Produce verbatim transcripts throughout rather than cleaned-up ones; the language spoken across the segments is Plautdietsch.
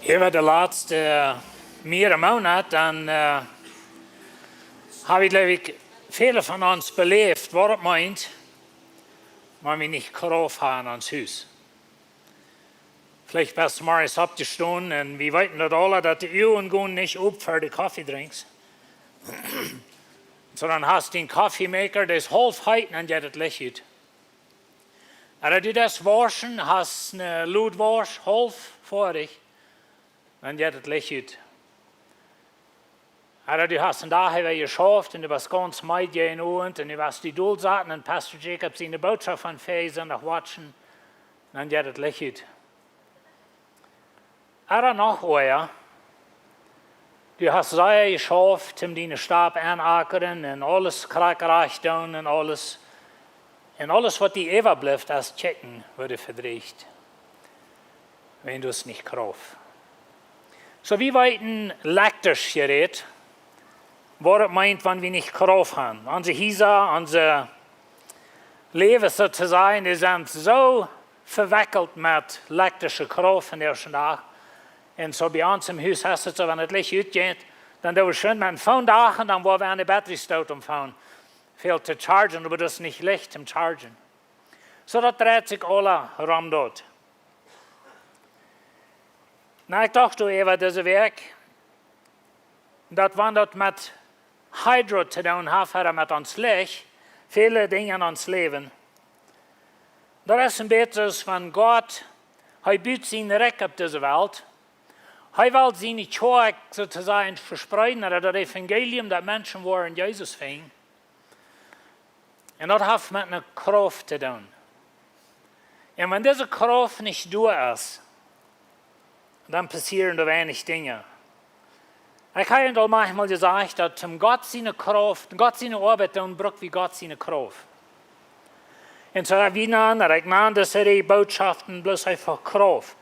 Äwa de latste mea Moonat, dan äh, hab ekj, jleew ekj, väle von ons beläft, waut et meent, wan wie nich Krauft haben en ons Hus. Veleicht best du zemorjes oppjestonen un wie weeten daut aula, daut de Uagen gonen nich op, ea du Koffe drinkjst. Sonda hast dän Koffeemaker, dee es haulf heet, dan jeit daut Licht ut. Ooda du deist wauschen, hast ne Lodwausch haulf foadich, dan jeit daut Licht ut. Ooda du hast een Dach äwa jeschauft un du best gaunz meed jäajen Owent un du woascht die dolsaten un Pastor Jacob siene Bootschoft von Fäajen noch watchen, dan jeit daut Licht ut. Ooda noch oaja, du hast sea jeschauft, om diene Stap auntoakren un aules krakjt rajcht doonen un aules. Un aules waut die äwablift, es Kjikjen, woat vedrieecht. Wan du hast nich Krauft. Soo, wie weeten, elektrisch jerät, waut et meent, wan wie nich Krauft haben. Onse Hiesa, ons Läwen, soo to sajen, dee sent soo vewekjelt met elektrische Krauft vondoag dän Dach. Un soo bie ons em Hus es et soo, wan daut Licht utjeit, dan doo wie schwind met een Phone dachen, dan woa wie aun de Batterie stoten om Phone väl to chargen, oba daut es nich Licht om chargen. Soo daut dreit sikj aula rom doa. Nu, ekj docht doaräwa dise Wäakj, daut wan daut met Hydro to doonen haft, ooda met ons Licht, väle Dinja en ons Läwen, daut es een bät soo aus wan Gott, hee but sien Rikj opp dise Welt. Hee well siene Kjoakj, soo to sajen, vespreeden, ooda daut Evangelium, daut Menschen woaren Jesus finjen. Un daut haft met ne Krauft to doonen. Un wan dise Krauft nich doa es, dan passieren doa weinich Dinja. Ekj hab aul maunchmol jesajcht, daut om Gott siene Krauft, Gott siene Oabeit doonen, bruck wie Gott siene Krauft. Un soo, wie nanen, ekj nan dise Bootschoften bloos eefach Krauft.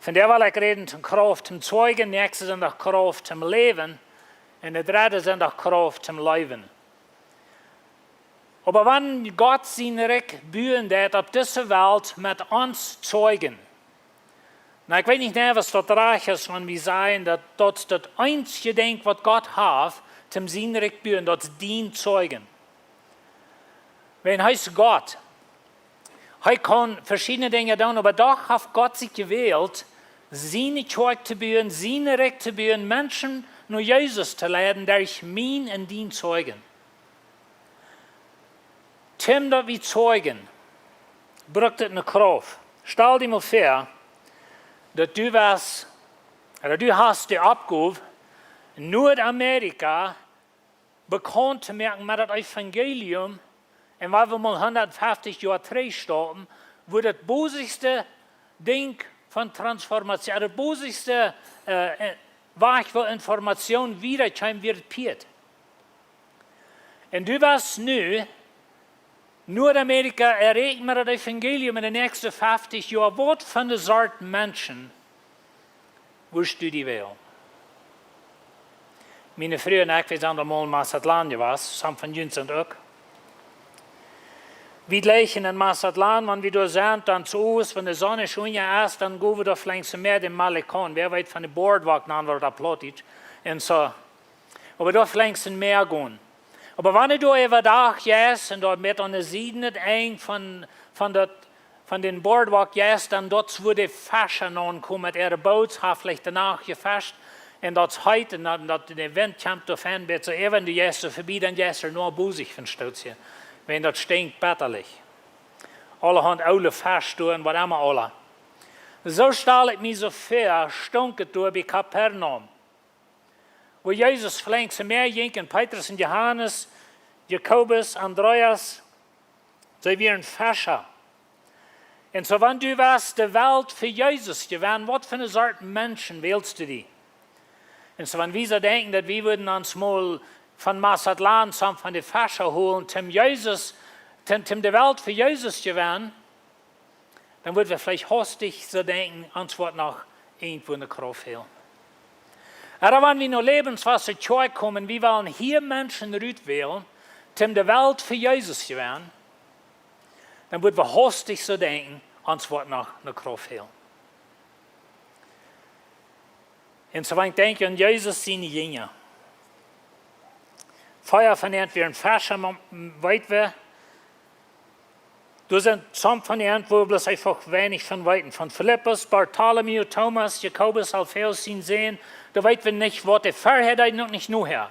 Vondoag well ekj räden von Krauft toom Zeijen, näakjsten Sindach Krauft toom Läwen, un dän dredden Sindach Krauft toom Läwen. Oba wan Gott sien Rikj buen deit opp dise Welt met ons Zeijen. Nu, ekj weet nich, nä, waut daut rajcht es, wan wie sajen, daut daut daut eensje Dinkj, waut Gott haft, toom sien Rikj buen, daut es dien Zeijen. Wan hee es Gott, hee kaun veschiedne Dinja doonen, oba doch haft Gott sikj jewält, siene Kjoakj to buen, sien Rikj to buen, Menschen no Jesus to leiden, derch mien un dien Zeijen. Toom daut wie zeijen, brukt et ne Krauft. Stal die mol väa, daut du wieescht, ooda du hast de Oppgow, Nuadamerika bekaunt to moaken met daut Evangelium, un wan wie mol hundatfeftich Joa trigjstappen, wua daut bosischte Dinkj von Transformatie, daut bosischte äh, äh, Wajch, wua Information wiedakjeem, wia daut Piet. Un du wieescht nu, Nuadamerika erreichen met daut Evangelium en de näakjste feftich Joa, waut fa ne Sort Menschen wurscht du die wälen? Miene Fru un ekj, wie sent aul mol en Mazatlan jewast, some von junt sent uk. Wie jlikjen en Mazatlan, wan wie doa sent, dan soo aus, wan de Sonn unja es, dan go wie doa veleicht soo mea dän Malecón. Wäa weet von de Boardwalk, nanen wie daut opp Plautdietsch. Un soo, oba doa veleicht soo mea gonen. Oba wan du doa äwa Dach jeist un doa met aun de Sieden daut Enj von, von daut, von dän Boardwalk jeist, dan doa wua de Fescha naunkomen met äare Boots, haben veleicht de Nacht jefescht, un daut es heet, un daut, daut de Wint kjemt doa von, bat soo äwa, un du jeist doa verbie, dan jeist du no bosich von Stootje. Wan daut stinkjt bettalich. Aulahaunt oole Fesch doa un waut emma aula. Soo stal ekj mie soo väa, stunk et doa bie Kapernaum. Wua Jesus veleicht soo mea jinkj un Petrus un Johanes, Jakobus, Andreas, see wieren Fescha. Un soo, wan du wieescht de Welt fa Jesus jewennen, waut fa ne Sort Menschen wälst du die? Un soo, wan wie soo denkjen, daut wie wudden ons mol von Mazatlan some von de Fescha holen, toom Jesus, toom, toom de Welt fa Jesus jewennen, dan wudd wie veleicht haustich soo denkjen, ons woat noch irjentwua ne Krauft fälen. Ooda wan wie no Lebenswasser Kjoakj komen, wie wellen hia Menschen rutwälen, toom de Welt fa Jesus jewennen, dan wudd wie haustich soo denkjen, ons woat noch ne Krauft fälen. Un soo, wan ekj denkj aun Jesus siene Jinja. Vea von an wieren Fescha, mau weet wie, doa sent some von an, wua wie bloos eefach weinich von weeten. Von Filippus, Bartholomäus, Thomas, Jakobus, Alfäus sien Sän, doa weet wie nich, waut dee verhäa deed un uk nich nohäa.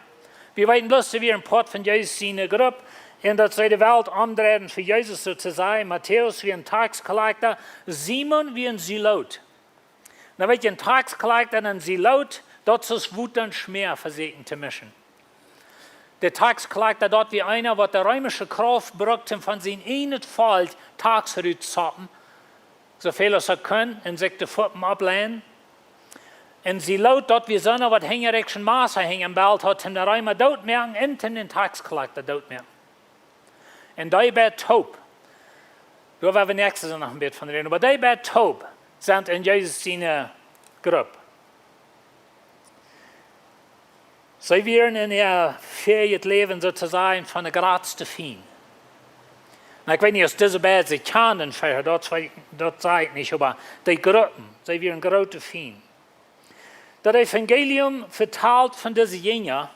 Wie weeten bloos, see wieren Poat von Jesus siene Grupp, un daut see de Welt omdreiden fa Jesus, soo to sajen. Matäus wia een Tax collector, Simon wia een Zelot. Nu weet jie, een Tax collector un een Zelot, daut es aus Wota un Schmäa vesieekjen to mischen. De Tax collector, daut wia eena, waut de reemische Krauft brukt, om von sien ieejnet Volkj Tax rutzoppen, soo väl aus hee kunn, un sikj de Fuppen oppleien. Un Zelot, daut wia soona, waut hinjariks een Massa hinjabelt haud, om de Reema doot to moaken un om dän Tax collector doot to moaken. Un dee beid toop, doa woa wie näakjsten Sindach noch een bät von räden, oba dee beid toop sent en Jesus siene Grupp. See wieren en äa väajet Läwen, soo to sajen, von de jratste Fiend. Nu, ekj weet nich, aus dise beid sikj kjanden verhäa, daut saj, daut saj ekj nich, oba dee Gruppen, see wieren groote Fiend. Daut Evangelium vetalt von dise Jinja,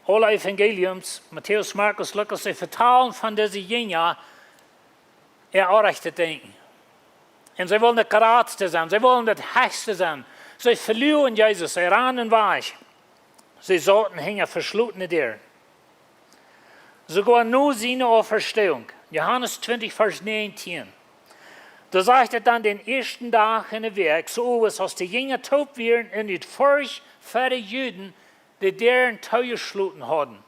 aule Evangeliums, Matäus, Markus, Lukas, see vetalen von dise Jinja äa orrajchtet Denkjen. Un see wullen daut jratste sennen, see wullen daut hechste sennen. See veluagen Jesus, see randen wajch. See sauten hinja veschlotene Däaren. Soogoa no siene Auferstehung, Johanes twintich, Varsch näajentieen. Doa sajcht et dan, dän ieeschten Dach enne Wäakj, soo owes, aus de Jinja toop wieren un ut Forcht fa de Juden de Däaren toojeschloten hauden.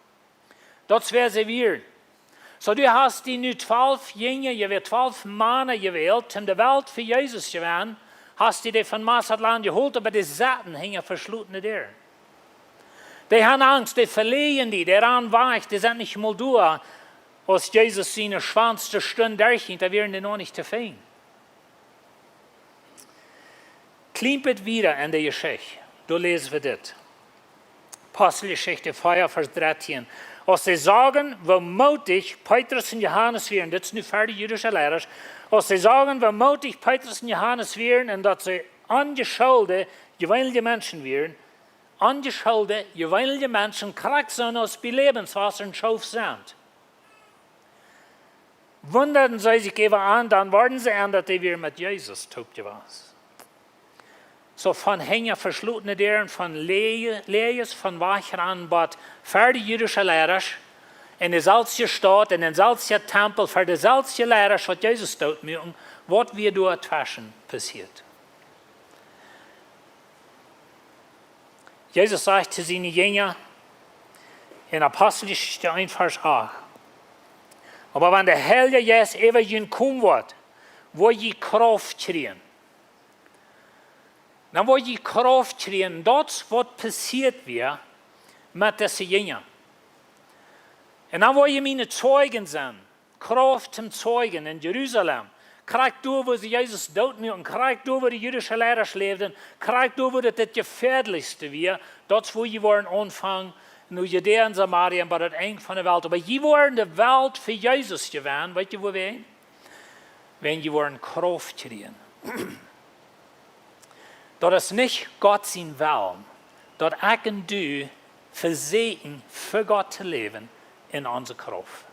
Daut es wäa see wieren. Soo, du hast die nu twalf Jinja, jie wieren twalf Mana jewält, om de Welt fa Jesus to jewennen, hast die dee von Massad Launt jeholt, oba dee sauten hinja veschlotene Däaren. Dee haben Angst, dee veläajnen die, dee rannen wajch, dee sent nich mol doa, aus Jesus siene schwoaste Stund derchjinkj, doa wieren dee noch nich to finjen. Kjlien bät wieda en de Jeschicht, doa läsen wie dit. Aposteljeschicht vea, Varsch dartieen. Aus see sagen, woo mootich Petrus un Johanes wieren, dit es nu fa de jüdische Leida, aus see sagen, woo mootich Petrus un Johanes wieren un daut see onjeschulde, jeweenelje Menschen wieren, onjeschulde, jeweenelje Menschen, krakjt soo aus bie Läwenswota un Schoof sent, wundaden see sikj äwa an, dan worden see en, daut dee wieren met Jesus toop jewast. Soo von hinja veschlotene Däaren, von Läajes, von wajchrannen, bat ver de jüdische Leida, en de selwje Staut, en dän selwjen Tempel, ver de selwje Leida, waut Jesus doot muaken, waut wia doa tweschen passieet. Jesus sajcht to siene Jinja en Aposteljeschicht een, Varsch acht: Oba wan de Heilje Jeist äwa junt komen woat, woa jie Krauft kjrieen. Dan woa jie Krauft kjrieen, daut es waut passieet wia met dise Jinja. Un dan woa jie miene Zeijen sennen, Krauft toom Zeijen en Jerusalem, krakjt doa, wua see Jesus doot muaken, krakjt doa, wua de jüdische Leida läwden, krakjt doa, wua daut daut jefäadlichste wia, daut es wua jie woaren aunfangen, no Judäa un Samaria un bat daut Enj von de Welt. Oba jie woaren de Welt fa Jesus jewennen, weet jie wuarom? Wan jie woaren Krauft kjrieen. Daut es nich Gott sien Wellen, daut ekj un du vesieekjen, fa Gott to läwen en onse Krauft.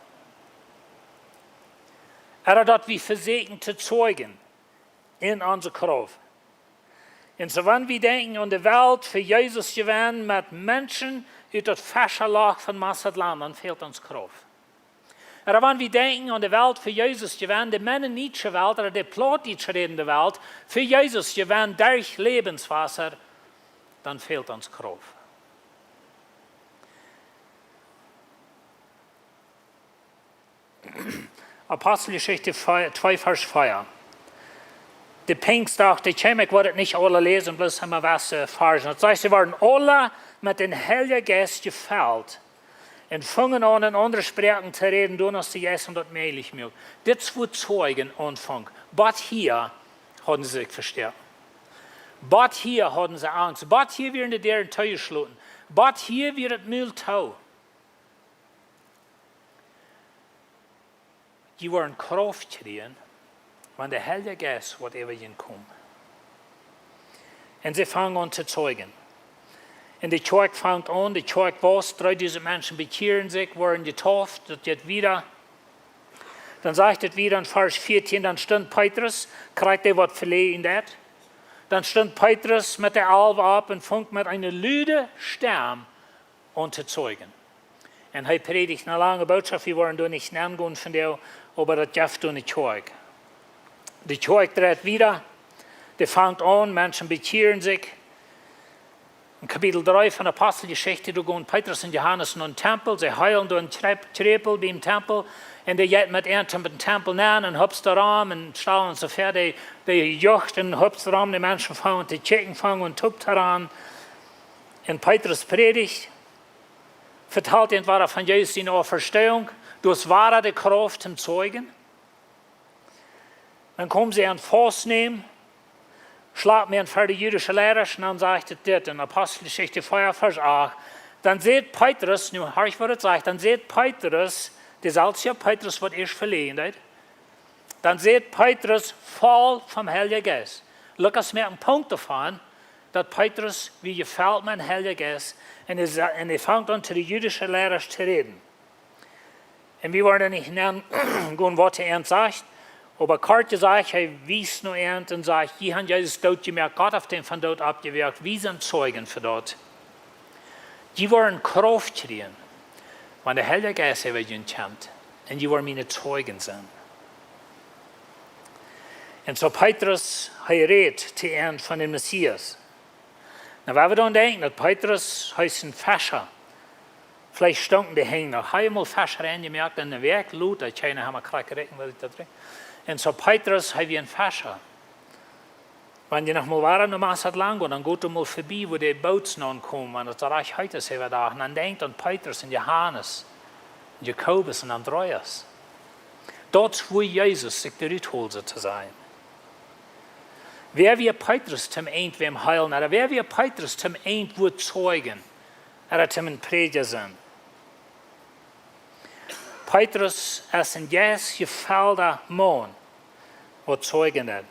Ooda daut wie vesieekjen to zeijen en onse Krauft. Un soo, wan wie denkjen aun de Welt fa Jesus jewennen met Menschen ut daut Feschaläwen von Massad Launt, dan fält ons Krauft. Ooda wan wie denkjen aun de Welt fa Jesus jewennen, de mennonitische Welt, ooda de plautdietsch rädende Welt, fa Jesus jewennen derch Läwenswota, dan fält ons Krauft. Aposteljeschicht twee, Varsch vea. De Pinjsdach, dee kjeem, ekj woa daut nich aula läsen, bloos emol waut, äh, Varsch. Daut sajcht, see wieren aule met dän Heiljen Jeist jefelt un fungen aun, en aundre Sproaken to räden, doano aus de Jeist an daut mäajlich muak. Dit es wua Zeijen aunfungen. Bat hia hauden see sikj vestäakt. Bat hia hauden see Angst. Bat hia wieren de Däaren toojeschloten. Bat hia wia daut Mul too. Jie woaren Krauft kjrieen, wan de Heilje Jeist woat äwa junt komen. Un see fungen aun to zeijen. Un de Kjoakj fangt aun, de Kjoakj waust, dreedusent Menschen bekjieren sikj, woaren jedeept, daut jeit wieda. Dan sajcht et wieda en Varsch vieetieen: Dan stunt Petrus, krakjt dee waut veläajent daut, dan stunt Petrus met de Alw opp un funk met eene lude Stemm aun to zeijen. Un hee prädicht eene lange Bootschoft, wie woaren doa nich nengonen vondoag, oba daut jeft doa ne Kjoakj. De Kjoakj dreit wieda, dee fangt aun, Menschen bekjieren sikj. En Kapitel dree von Aposteljeschicht, doa gonen Petrus un Johanes no dän Tempel, see heelen doa een Kjrep-, Kjrepel biem Tempel, un dee jeit met an toom Tempel nenn un hupst doa rom un stalen soo väa, dee, dee jucht un hupst rom, de Menschen fangen to kjikjen, fangen toop to rannen. Un Petrus prädicht, vetalt an wada von Jesus siene Auferstehung, daut wia de Krauft toom zeijen. Dan komen see an faustnämen, schlapen an ver de jüdische Leida, un dan sajcht et dit en Aposteljeschicht vea, Varsch acht: Dan sajcht Petrus, nu horcht waut et sajcht, dan sajcht Petrus, deeselwja Petrus waut ieescht veläajent haud, dan sajcht Petrus voll vom Heiljen Jeist. Lukas moakt een Punkt doavon, daut Petrus wia jefelt met dän Heiljen Jeist, un hee sa-, un hee fangt aun to de jüdische Leida to räden. Un wie woaren nich nengonen waut hee an sajcht, oba kort jesajcht, hee wiest no an un sajcht: Jie haben Jesus dootjemoakt, Gott haft am vom Doot oppjewakjt, wie sent Zeijen fa daut. Jie woaren Krauft kjrieen, wan de Heilje Jeist äwa junt kjemt, un jie woaren miene Zeijen sennen. Un soo Petrus, hee rät to an von dän Messias. Nu, wan wie dan denkjen, daut Petrus, hee es een Fescha. Veleicht stunken de Henj noch. Hee haud mol Fesch nenjemoakt un eene Wäakj lota, kjeena haud mea krakjt jeräakjent, waut ekj daut drink. Un soo Petrus, hee wia een Fescha. Wan jie noch mol wada no Mazatlan gonen, dan got doa mol verbie, wua de Boots nenkomen, wan et soo rajcht heet es äwa Dach. Un dan denkjt aun Petrus un Johanes, un Jakobus un Andreas. Daut es, wua Jesus sikj de Rut hold, soo to sajen. Wäa wia Petrus toom eent wäm heelen, ooda wäa wia Petrus toom eent wua zeijen, ooda toom een Prädja sennen? Petrus es een jeistlich jefelda Maun, waut zeijen deed.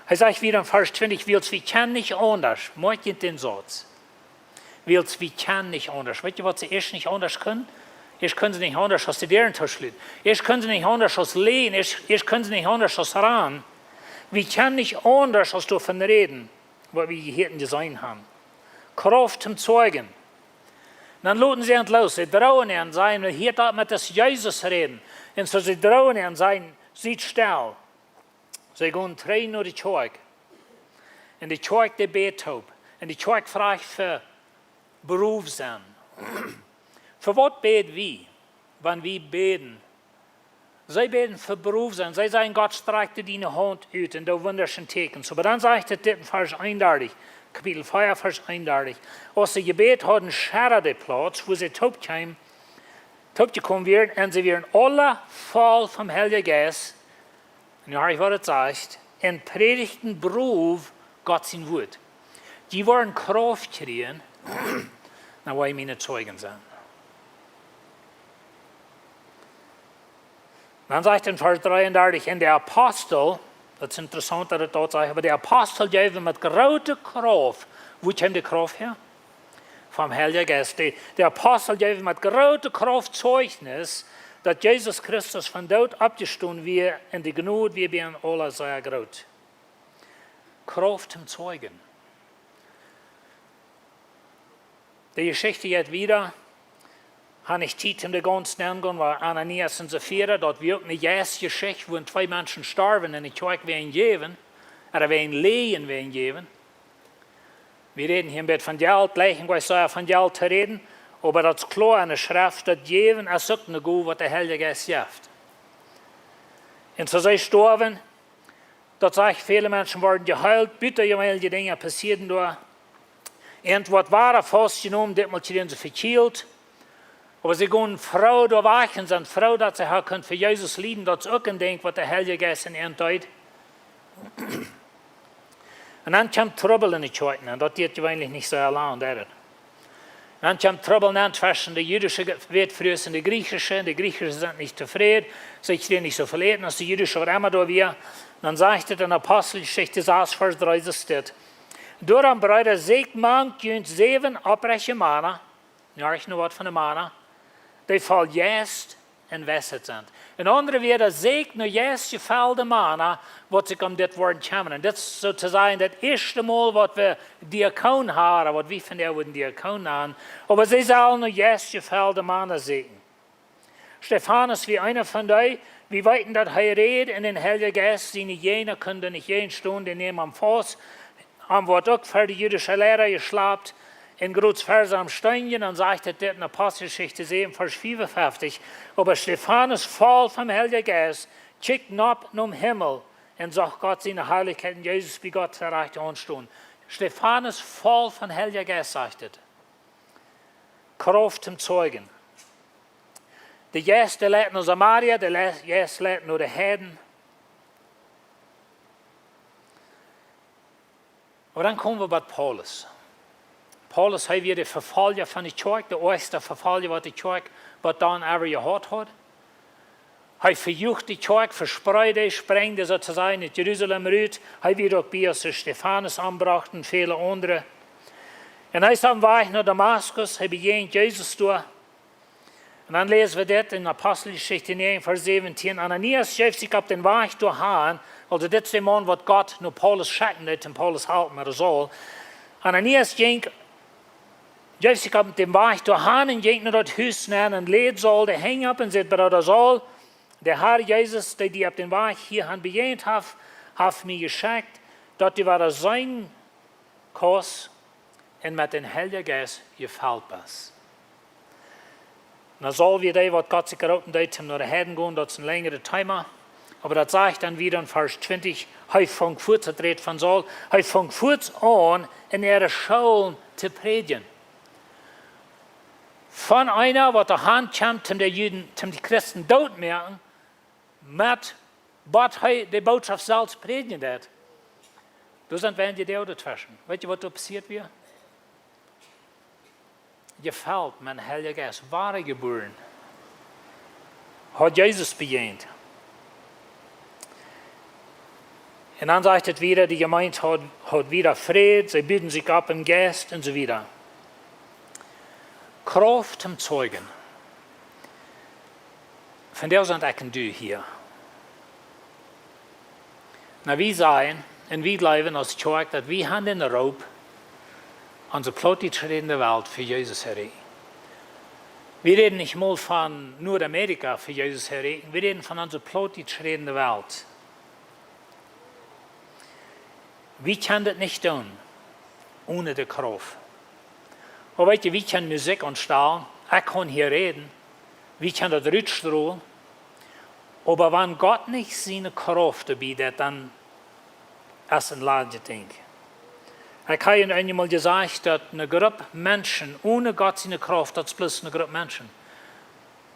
Hee sajcht wieda en Varsch twintich: Wiels wie kjennen nich aundasch, moakt junt dän Sauz. Wiels wie kjennen nich aundasch. Weet jie, waut see ieescht nich aundasch kunnen? Ieescht kunnen see nich aundasch aus de Däaren tooschluten. Ieescht kunnen see nich aundasch aus läajen. Ieescht, ieescht kunnen see nich aundasch aus rannen. Wie kjennen nich aundasch aus doavon räden, waut wie hia jeseenen haben. Krauft toom zeijen. Dan loten see an los. See droagen an, sajen: Hia, daut met dis Jesus räden. Un soo see droagen an, sajen: Siet stell. See gonen trigj no de Kjoakj. Un de Kjoakj, dee bät toop. Un de Kjoakj fruach fa Berufsinn. Fa waut bäd wie, wan wie bäden? See bäden fa Berufsinn. See sajen: Gott, strakj diene Haunt ut un doo Wunda un Tieekjen. Soo, oba dan sajcht et dit en Varsch eenundartich, Kapitel vea, Varsch eenundartich: Aus see jebät hauden, schedad de Plauz, wua see toopkjeemen, toopjekomen wieren, un see wieren aula voll vom Heiljen Jeist. Un nu horcht waut et sajcht: Un prädichten brow Gott sien Wuat. Jie woaren Krauft kjrieen, dan woa jie miene Zeijen sennen. Dan sajcht et en Varsch dreeundartich: Un de Apostel, daut es interessaunt, daut et daut sajcht, oba de Apostel jeewen met groote Krauft. Wua kjeem de Krauft häa? Vom Heiljen Jeist. De, de Apostel jeewen met groote Krauft Zeichnis, daut Jesus Christus vom Doot oppjestonen wia, un de Jnod wia bie an aula sea groot. Krauft toom zeijen. De Jeschicht jeit wieda. Hab nich Tiet toom doa gaunz nengonen, oba Ananias un Safira, daut wia uk eene Jeistjeschicht, wua twee Menschen storwen un de Kjoakj wia jäwen, ooda wia läajen, wia jäwen. Wie räden hia een bät von Jelt, jlikj ekj soo von Jelt to räden, oba daut es kloa enne Schreft, daut Jäwen es uk eene Gow, waut de Heilje Jeist jeft. Un soo see storwen, daut sajcht, väle Menschen worden jeheelt, butajeweenelje Dinja passieeden doa. Un waut wia faustjenomen, dit mol kjrieen see vekjielt. Oba see gonen froo doa wajch un sent froo, daut see ha kunnen fa Jesus lieden. Daut es uk een Dinkj, waut de Heilje Jeist en an deed. Un dan kjemt Trubbel enne Kjoakjen, un daut diet jeweenlich nich soo lang, daut. Dan kjemt Trubbel nenn tweschen de jüdische Ge-, Wätfrues un de griechische, un de griechische sent nich tofräd, see kjrieen nich soo väl Äten aus de jüdische, waut emma doa wia. Dan sajcht et en Aposteljeschicht sas, Varsch dree, sajcht et: Doaromm, Breeda, säkjt mank junt säwen opprechte Mana, nu horcht no waut von de Mana, dee voll Jeist un Weisheit sent. En aundre Wieed, säkjt no jeistjefelde Mana, waut sikj om dit woaren kjemmren. Un dit es soo to sajen daut ieeschte Mol waut wie Diakonen haben, waut wie vondoag wudden Diakonen nanen, oba see sellen no jeistjefelde Mana säkjen. Stefanus wia eena von dee, wie weeten daut hee räd en dän Heiljen Jeist, siene Jäajna kunnen nich jäajenstonen, dee nämen am faust, am woat uk ver de jüdische Liera jeschlapt, un groots ver am steenjen, dan sajcht et dit en Aposteljeschicht säwen, Varsch fiefunfeftich: Oba Stefanus foll vom Heiljen Jeist, kjikjt nopp nom Himmel un sach Gott siene Harlichkjeit un Jesus bie Gott to rajchte Haunt stonen. Stefanus foll vom Heiljen Jeist, sajcht et. Krauft toom Zeijen. De Jeist, dee leit no Samaria, de Le-, Jeist leit no de Heiden. Oba dan kome wie bie Paulus. Paulus, hee wia de Vefolja von de Kjoakj, de ieeschta Vefolja waut de Kjoakj waut dan ever jehaut haud. Hee vejocht de Kjoakj, vespreed dee, sprenjd dee soo to sajen ut Jerusalem rut. Hee wia uk bie aus see Stefanus ombrochten un väle aundre. Un hee es oppem Wajch no Damaskus, hee bejäajent Jesus doa. Un dan läsen wie dit en Aposteljeschicht näajen, Varsch säwentieen. Ananias jeef sikj opp dän Wajch doahan, aulsoo dit es de Maun waut Gott no Paulus schekjen deed, om Paulus halpen, oba Saul. Ananias jinkj, jeef sikj opp dän Wajch doahan un jinkj no daut Hus nenn un läd Saul de Henj opp un säd: Brooda Saul, de Har Jesus, dee die opp dän Wajch hia han bejäajent haft, haft mie jeschekjt, daut du wada seenen kaust un met dän Heiljen Jeist jefelt best. Na, Saul wia dee waut Gott sikj roopen deed, om no de Heiden gonen, daut es een lenjret Thema. Oba daut sajcht dan wada en Varsch twintich, hee funk fuaz, et rät von Saul, hee funk fuaz aun en äare Schoolen to prädjen. Von eena waut doahan kjemt, om de Juden, om de Christen doot to moaken, met waut hee de Bootschoft selfst prädjen deed. Doa sent weinje Doag tweschen. Weet jie waut doa passieet wia? Jefelt met dän Heiljen Jeist, wadajebuaren. Haud Jesus bejäajent. Un dan sajcht et wada, de Jemeent haud, haud wada Fräd, see buden sikj opp em Jeist un soo wieda. Krauft toom Zeijen. Von dee sent ekj un du hia. Na, wie sajen un wie jleewen aus Kjoakj, daut wie han dän Roop, onse plautdietsch rädende Welt fa Jesus to erreichen. Wie räden nich mol von Nuadamerika fa Jesus to erreichen, wie räden von onse plautdietsch rädende Welt. Wie kjennen daut nich doonen one de Krauft. Oba weet jie, wie kjennen Musikj aunstalen, ekj kaun hia räden, wie kjennen daut rutstrolen, oba wan Gott nich siene Krauft doabie deit, dan es et een ladjet Dinkj. Ekj hab junt eemol jesajcht, daut eene Grupp Menschen one Gott siene Krauft, daut es bloos eene Grupp Menschen.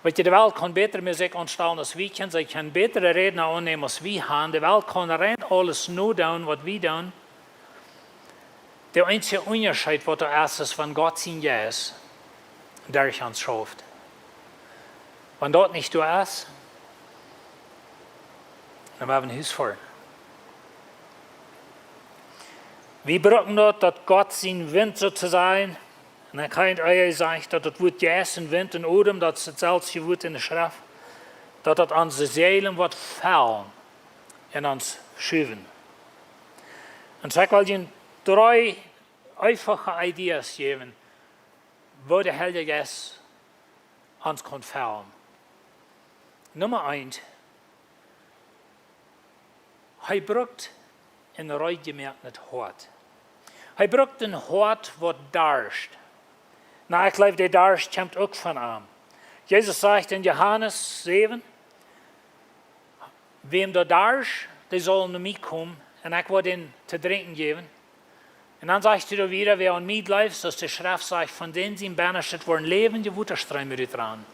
Weet jie, de Welt kaun bätre Musikj aunstalen aus wie kjennen, see kjennen bätre Rädna aunnämen aus wie han. De Welt kaun rein aules nodoonen waut wie doonen. De eensje Unjascheet waut doa es, es wan Gott sien Jeist derch ons schauft. Wan daut nich doa es, dan woa wie no Hus foaren. Wie brucken daut, daut Gott sien Wint soo to sajen, un ekj hab ea jesajcht, daut daut Wuat Jeist un Wint un Odem, daut es daut selwje Wuat en de Schreft, daut daut onse Seelen woat fellen un ons schuwen. Un soo ekj well junt dree eefache Ideas jäwen, woo de Heilje Jeist ons kaun fellen. Numma eent, hee brukt een reedjemoaktet Hoat. Hee brukt een Hoat waut darscht. Na, ekj jleew, de Darscht kjemt uk von am. Jesus sajcht en Johanes säwen: Wäm doa darscht, dee saul no mie komen, un ekj woa dän to drinkjen jäwen. Un dan sajcht hee doa wieda: Wäa aun mie jleeft, soo aus de Schreft sajcht, von dän sien Bennastet woaren läwendje Wotastreem rutrannen.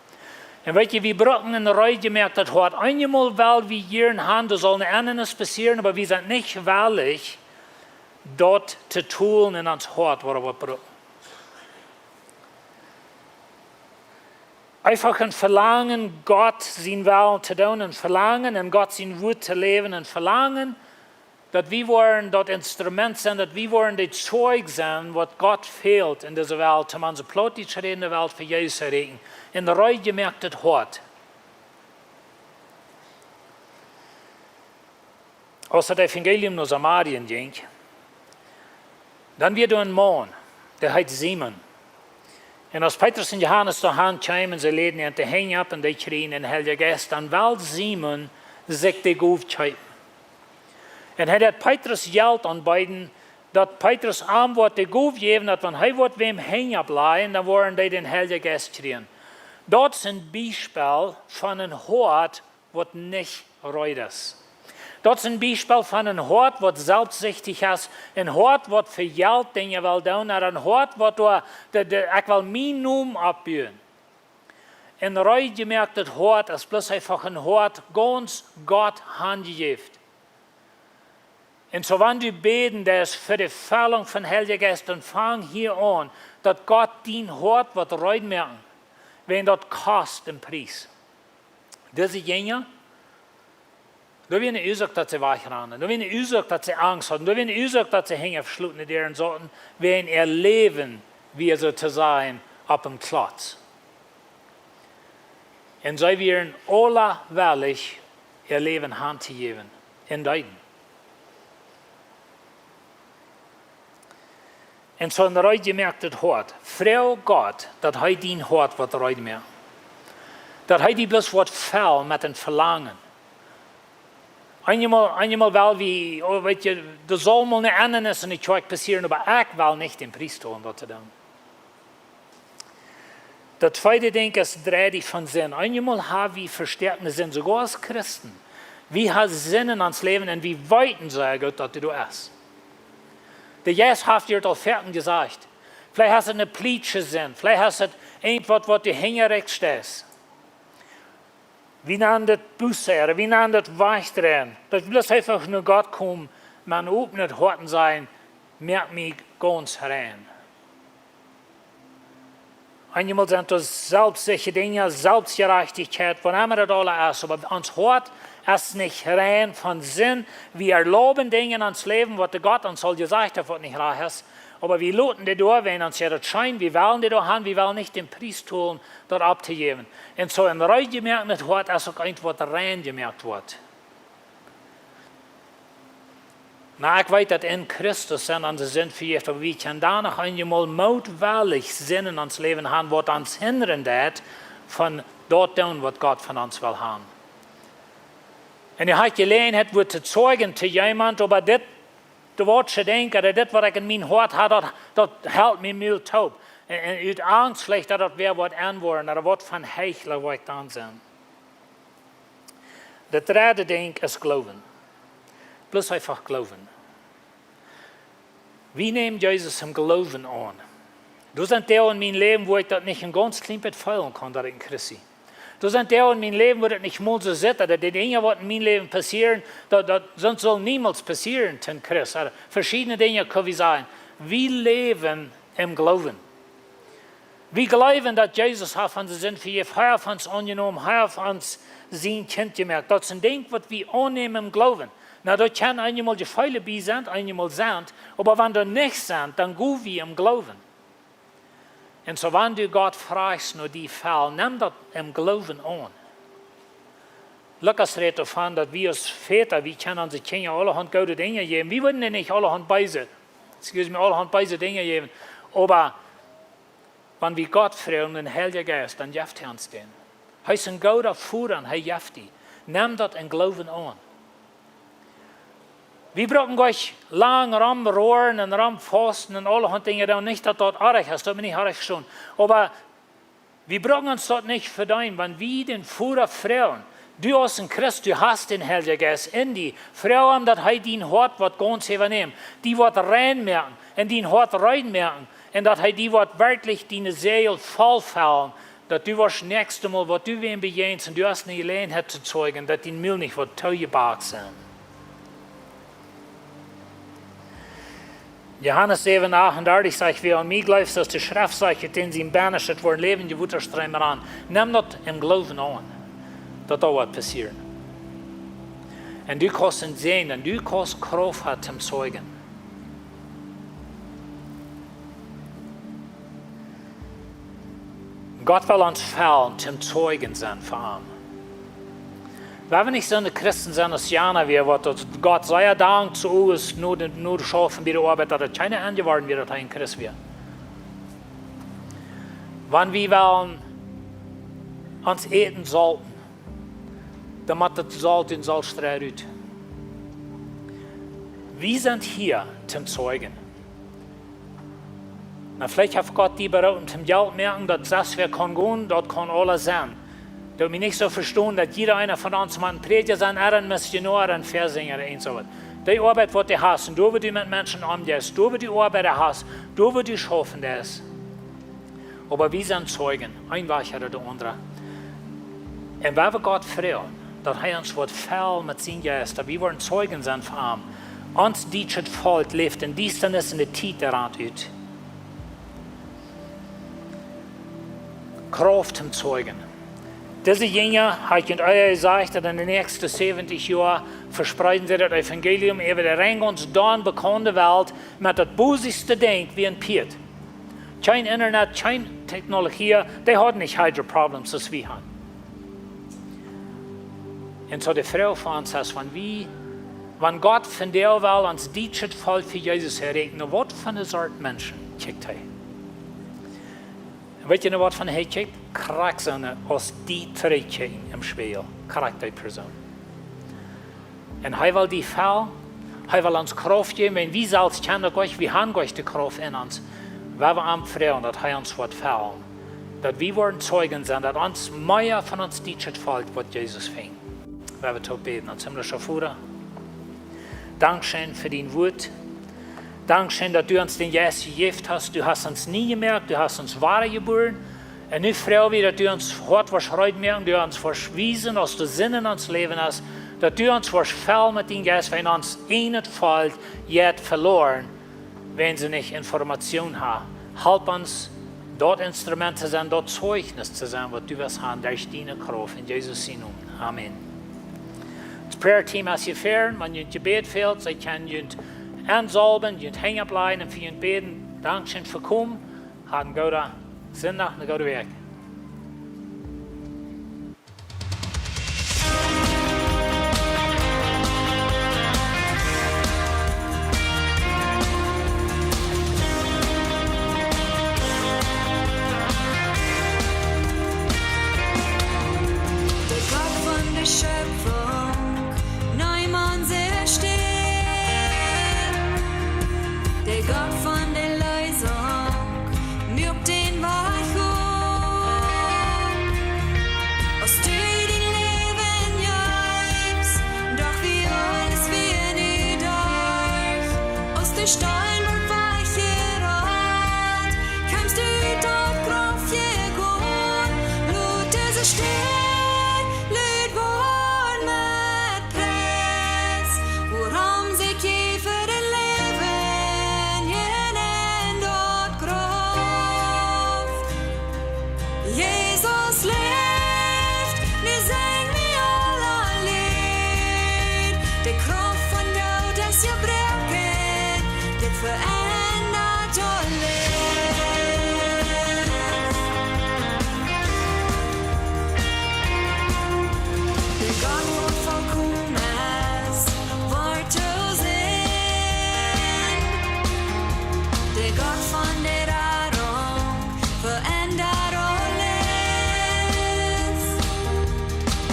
Un weet jie, wie brucken een reedjemoaktet Hoat. Eenjemol well wie jieren han, doa saul eene Endrunk passieren, oba wie sent nich wellich, daut to tolen en ons Hoat, waut wie brucken. Eefach een Velangen, Gott sien Wellen to doonen, een Velangen, en Gott sien Wuat to läwen, een Velangen, daut wie woaren daut Instrument sennen, daut wie woaren daut Zeug sennen, waut Gott fält en dise Welt, om onse plautdietsch rädende Welt fa Jesus to rieekjen, een reed jemoaktet Hoat. Aus daut Evangelium no Samarien jinkj, dan wia doa een Maun, dee heet Simon. Un aus Petrus un Johanes doa han kjeemen, see läden an de Henj opp un dee kjrieejen dän Heiljen Jeist, dan wull Simon sikj de Gow kjeepen. Un hee deed Petrus Jelt aunbeeden, daut Petrus am wudd de Gow jäwen, daut wan hee wudd wäm Henj oppläajen, dan wudden dee dän Heiljen Jeist kjrieen. Daut es een Biespel von een Hoat, waut nich reed es. Daut es een Biespel von een Hoat, waut selfstsichtich es, een Hoat, waut fa Jelt Dinja well doonen, ooda een Hoat, waut doa, de, de, ekj well mienen Nomen oppbuen. Een reed jemoaktet Hoat es bloos eefach een Hoat gaunz Gott hanjejäft. Un soo wan du bäden deist fa de Fellunk von Heiljen Jeist, dan fang hia aun, daut Gott dien Hoat woat reed moaken, wiels daut kost een Pries. Dise Jinja, doa wia eene Uasoak, daut see wajchranen. Doa wia eene Uasoak, daut see Angst hauden. Doa wia eene Uasoak, daut see hinja veschlotene Däaren sauten, wiels äa Läwen wia, soo to sajen, opp een Klotz. Un see wieren aula wellich, äa Läwen hantojäwen un deeden. Un soo een reed jemoaktet Hoat. Froag Gott, daut hee dien Hoat woat reed moaken. Daut hee die bloos woat fellen met een Velangen. Eenjemol, eenjemol well wie, oh, weet jie, doa saul mol eene Endanis en de Kjoakj passieren, oba ekj well nich dän Pries tolen, daut to doonen. Daut tweede Dinkj es, drei die von Sind. Eenjemol ha wie vestäakte Sind, soogoa aus Christen. Wie ha Sind en ons Läwen un wie weeten sea goot, daut dee doa es. De Jeist haft die daut aul foaken jesajcht. Veleicht hast du eene plietsche Sind, veleicht hast du irjentwaut, waut du hinjarechts steist. Wie nanen daut Buße, wie nanen daut wajchdreien. Daut bloos eefach no Gott komen, mau opp daut Hoat sennen, moakt mie gaunz rein. Eenjemol sent daut selfstsichtje Dinja, Selfstjerajchtichkjeit, waut emma daut aula es, oba ons Hoat es nich rein von Sind. Wie erlauben Dinja en ons Läwen, waut de Gott ons aul jesajcht haft, waut nich rajcht es. Oba wie loten dee doa, wiels ons jeit daut scheen, wie wellen dee doa han, wie wellen nich dän Pries tolen, daut opptojäwen. Un soo een reed jemoaktet Hoat es uk eent, waut rein jemoakt woat. Nu, ekj weet, daut en Christus sent onse Sind vejäft, oba wie kjennen dan noch eenjemol mootwellich Sind en ons Läwen han, waut ons hindren deit von daut doonen, waut Gott von ons well han. Un ekj ha Jeläajenheit, woo to zeijen to jemaunt, oba dit, de Wieed to denkjen, ooda dit, waut ekj en mien Hoat ha, daut, daut helt mie mul toop. Un, un ut Angst veleicht, daut daut wäa woat aunwoaren, ooda waut von Heichla woa ekj dan sennen. Daut dredde Dinkj es Gloowen. Bloos eefach Gloowen. Wie nämen Jesus em Gloowen aun. Doa sent Dinja en mien Läwen, woo ekj daut nich een gaunz kjlien bät feelen kaun, daut ekj een Christ sie. Doa sent Dinja en mien Läwen, woo daut nich mol soo sitt, daut de Dinja, waut en mien Läwen passieren, daut, daut sent, sellen niemols passieren, to een Christ. Ooda veschiedne Dinja kjenn wie sajen. Wie läwen em Gloowen. Wie jleewen, daut Jesus haft onse Sind vejäft, hee haft ons aunjenomen, hee haft ons sien Kjint jemoakt. Daut es een Dinkj, waut wie aunnämen em Gloowen. Nu, doa kjennen eenjemol Jefeele bie sennen, eenjemol sent, oba wan doa nich sent, dan go wie em Gloowen. Un soo, wan du Gott frajchst no dien Fäl, nemm daut em Gloowen aun. Lukas rät doavon, daut wie aus Väta, wie kjennen onse Kjinja aulahaunt goode Dinja jäwen. Wie wudden dee nich aulahaunt beese, excuse me, aulahaunt beese Dinja jäwen. Oba wan wie Gott froagen, dän Heiljen Jeist, dan jeft hee ons dän. Hee es een gooda Voda un hee jeft die. Nemm daut em Gloowen aun. Wie brucken nich lang romroaren un romfausten un aulahaunt Dinja doonen, nich daut daut oaj es, daut mie nich oaj vestonen. Oba wie brucken ons daut nich vedeenen, wan wie dän Voda froagen. Du aus een Christ, du hast dän Heiljen Jeist en die. Froag am, daut hee dien Hoat woat gaunz äwanämen, die woat rein moaken un dien Hoat rein moaken un daut hee die woat werkjlich diene Seel vollfellen, daut du woascht näakjstemol, waut du wäm bejäajenst un du hast eene Jeläajenheit to zeijen, daut dien Mul nich woat toojebakt sennen. Johanes säwen achtundartich sajcht: Wäa aun mie jleeft, soo aus de Schreft sajcht, ut dän sien Bennascht woaren läwendje Wota streemen aun. Nemm daut em Gloowen aun, daut daut woat passieren. Un du kaust am seenen, un du kaust Krauft haben toom Zeijen. Gott well ons fellen toom Zeijen sennen fa am. Wie haben nich soone Christen sennen aus jana, wie waut daut Gott sea dankt, soo aus no de, no de Schaufen bie de Oabeit, daut et kjeene Enj jeworden wia, daut hee een Christ wia. Wan wie wellen ons Äten solten, dan mott daut Solt un Soltstreich rut. Wie sent hia toom Zeijen. Na, veleicht haft Gott die beroopen toom Jelt moaken, daut sest wäa kaun gonen, daut kaun aules sennen. Daut mie nich soo vestonen, daut jieda eena von ons mott een Prädja sennen, ooda een Missionoa, ooda een Väasinja, ooda eent soo waut. Dee Oabeit waut du hast, un doa woo du met Menschen omjeist, doa woo du Oabeit hast, doa woo du schaufen deist. Oba wie sent Zeijen, een Wajch ooda de aundra. Un wie wellen Gott froagen, daut hee ons woat fellen met sienen Jeist, daut wie woaren Zeijen sennen fa am. Ons dietschet Volkj läft en Diestanis, en de Tiet dee rant ut. Krauft toom Zeijen. Dise Jinja, hab ekj junt ea jesajcht, daut en de näakjste säwentich Joa vespreeden see daut Evangelium äwa de rein gaunz dan bekaunde Welt met daut bosischte Dinkj, wia een Pieet. Kjeen Internet, kjeen Technologie, dee hauden nich hydro problems soo aus wie haben. Un soo de Froag fa ons es, wan wie, wan Gott vondoag well ons dietschet Volkj fa Jesus erreichen, no waut fa eene Sort Menschen kjikjt hee? Un weet jie, no waut fa eena hee kjikjt? Krakjt soone aus die trigj kjikjen em Spieejel. Krakjt dee Persoon. Un hee well die fellen, hee well ons Krauft jäwen, wan wie selfst kjennen daut nich, wie haben nich de Krauft en ons. Wie wellen am froagen, daut hee ons woat fellen. Daut wie woaren Zeijen sennen, daut ons mea von ons dietschet Volkj woat Jesus finjen. Wie wellen toop bäden. Ons himmlischa Voda, dankscheen fa dien Wuat. Dankscheen, daut du ons dän Jeist jejäft hast. Du hast ons nie jemoakt, du hast ons wada jebuaren. Un nu froag wie, daut du ons Hoat woascht reed moaken, du ons woascht wiesen, aus doa Sind en ons Läwen es, daut du ons woascht fellen met dien Jeist, wan ons een Volkj jeit veloaren, wan see nich Information haben. Help ons, daut Instrument to sennen, daut Zeichnis to sennen, waut du west haben, derch diene Krauft. En Jesus sienen Nomen. Amen. Daut Prayer Team es hia ver, wan junt Jebäd fält, see kjennen junt ensalwen, junt Henj oppläajen un fa junt bäden. Dankscheen fa komen. Hab eenen gooden Sindach, eene goode Wäakj. De Gott von de Schöpfung, neem aun sien Städ. De Gott von de Leesunk, muak dän Wajch opp. Aus du dien Läwen jeefst, docht wie aules wia nu derch. Aus de Steen woat wajchjerollt, kjemst du ut daut Grauf jegonen. Lot dise Städ lud woaren met Pries, wuarom sikj jie fa de Läwen jäwen en daut Grauf. Jesus läft, nu sinj wie aula Leed. De Krauft von Doot es jebroaken, dit veendat aules. De Gott waut vollkomen es, woat to sennen. De Gott von de Radunk veendat aules.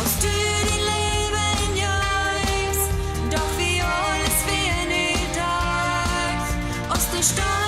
Aus du dien Läwen jeefst, docht wie aules wia nu derch. Aus de Steen